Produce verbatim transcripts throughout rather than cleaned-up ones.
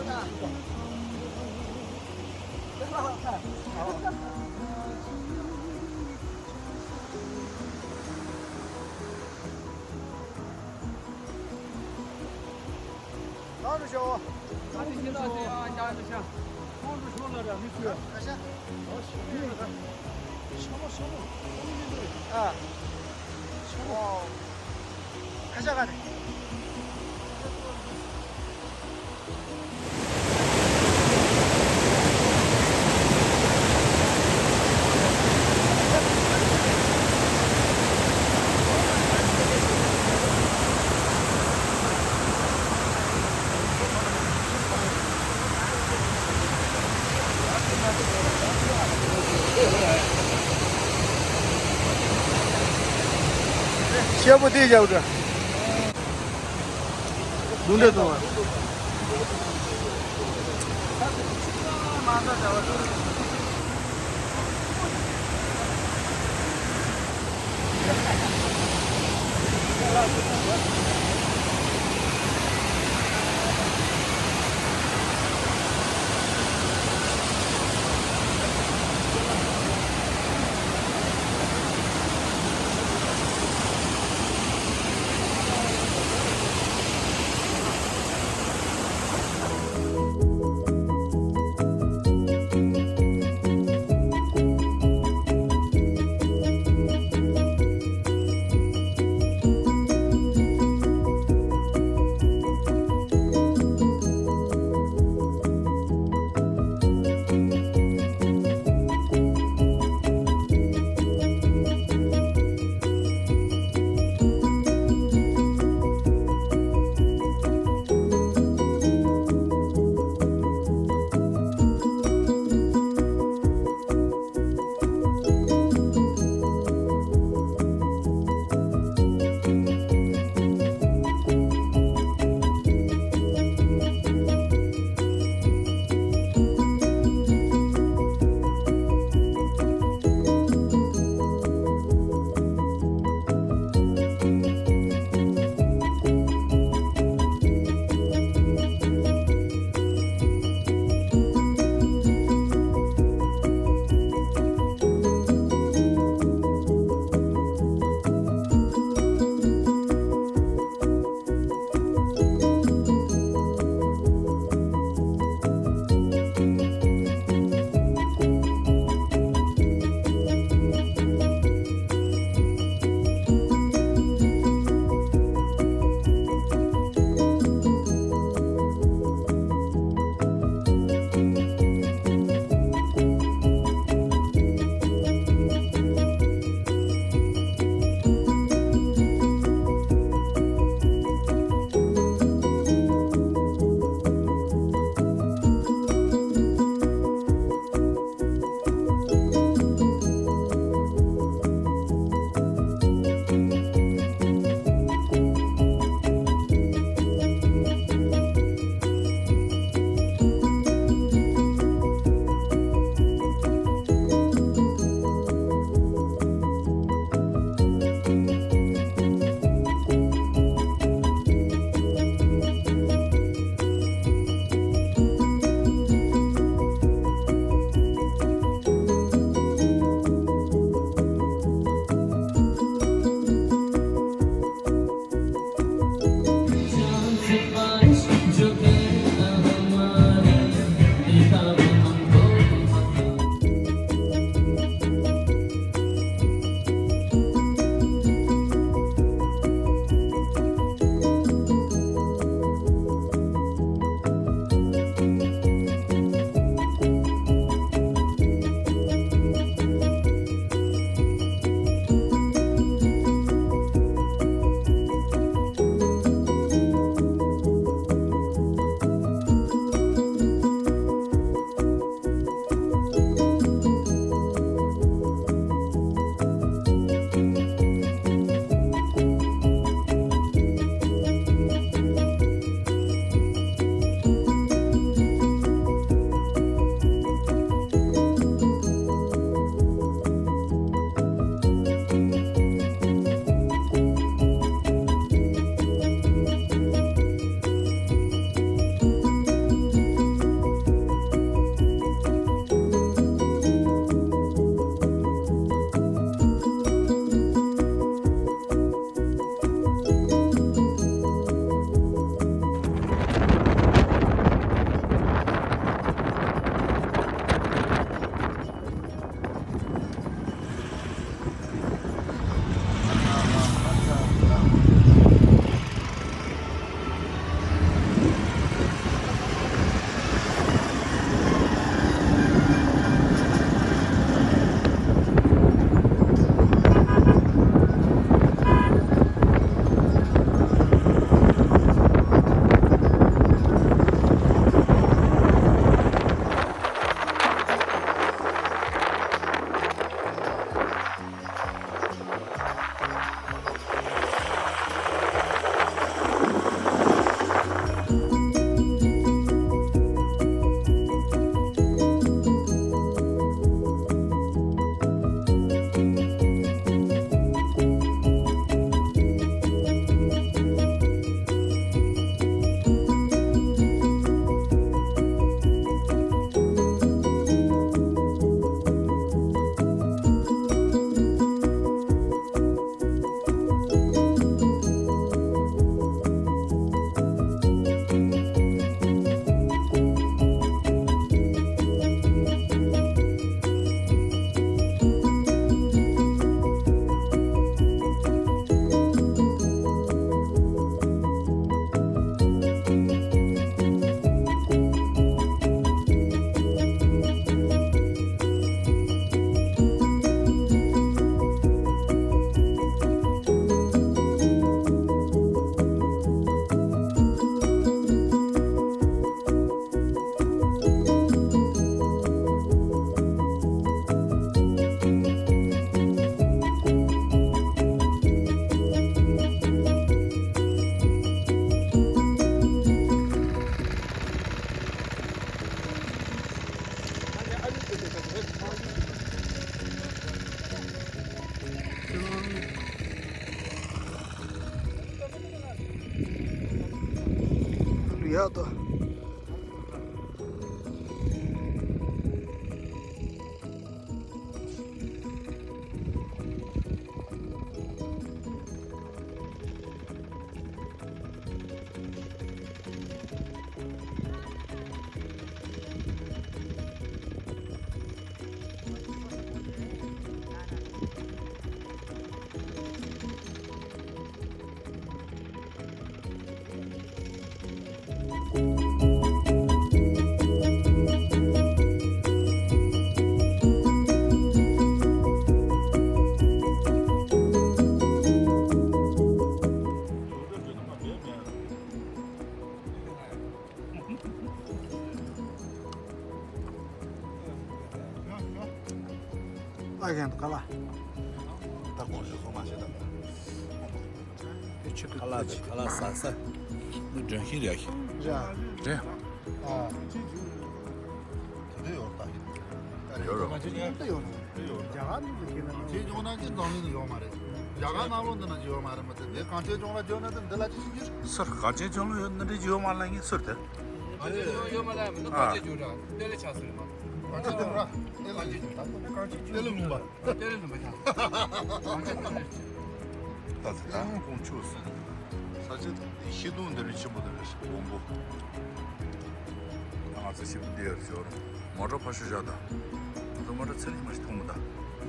ལགས་འགྲོ་ཤོག་ཨ་ནི་ཁྱེད་རང་ཚོ་ཡང་བཞག་འགྲོ་ཤག་ཁོང་ཚོ་ཤོག་ལ་ར་མི་ཚོས། ཨ་ཤ། ཨོ་ཤི་ཡོད་ར། ཤ་མོ་ཤ་མོ། ཨ། ཤ་མོ། ཨོ། ཁ་ཤ་ག་རེ། ཤེལ་སྒོ་དེ་བཞག་འདྲ། རྡུང་འདྲ་གཏོང་བ། ཡག་ཏོ། ཨ་ཁན་དུ་ཁ་ལ། ད་གོང་ཞུ་སོང་མ་བྱེད་ད། ཁ་ལག་དེ་ཁ་ལག་ཟ་ས། འདི་སྒྲོན་ཤིང་རེད་ཤག་རེད། རེད། ཨ། དེ་འདྲ་ཡོད་ད་ཡིན། ཡོད་རེད། ང་ཚོ་ཡོད་ད་ཡོད་ན། རྒྱ་གར་ནང་དུ་ཁྱེད་ན་ང་ཚོའི་ལྗོངས་ནང་གི་འཛམ་གླིང་ནང་ཡོད་མ་རེད། རྒྱ་གར་ནང་ལོགས་འདི་ན་ཅིག་ཡོད་མ་རེད་མ་གཏོགས་དེ་གངས་ཅན་ལྗོངས་ལ་བརྗོད་ན་དེ་འདི་ལ་ཅི་ཞིག་གྱུར། སུར་གངས་ཅན་ལྗོངས་ལ་ཡོད་ན་འདྲ་ཅིག་ཡོད་མ་ལ་ངས་སུར་དེ། གངས་ཅན་ལྗོངས་ཡོད་མ་ལ་མི་འདུག་གངས་ཅན་ལྗོངས་ར་དེ་ལས་ཆགས་སུ་རེད་མ། གངས་ཅན་ལྗོངས་ར་དེ་ལ་ཅི་ཞིག་ད་གངས་ཅན་ལྗོངས་དེ་ལས་མུན་པ། དེ་རིང་ལ་མི་ཐང་། ད་ཚེ་ད་ཁོང་ཆུ་སོང་། ས་ཆ་དེ་ཤིང་སྡོང་འདི་རིགས་ཆེན་པོ་འདི་རིགས་སྦོམ་པོ། ང་ཚོ་ཞིབ་འདི་ཡར་ཞོར་མོ་ཊ་ཕར་ཞོག་བཞག་ད། ང་ཚོ་མོ་ཊ་ཚེ་རིང་མ་ཞིག་མཐོང་མི་ད།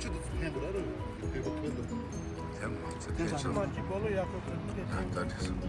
ཆུ་དེ་ཚོ་འཐེན་འདུག་ར་རེད། དེ་གོ་འཐེན་འདུག་འཐེན་མ་ཚེ་འཐེན་ཆེ་ལ། མ་ཅི་སྤོ་ལོ་ཡག་པོ་ཐོན་འདུག་དེ་འཐེན། ད་འདི་སོང་།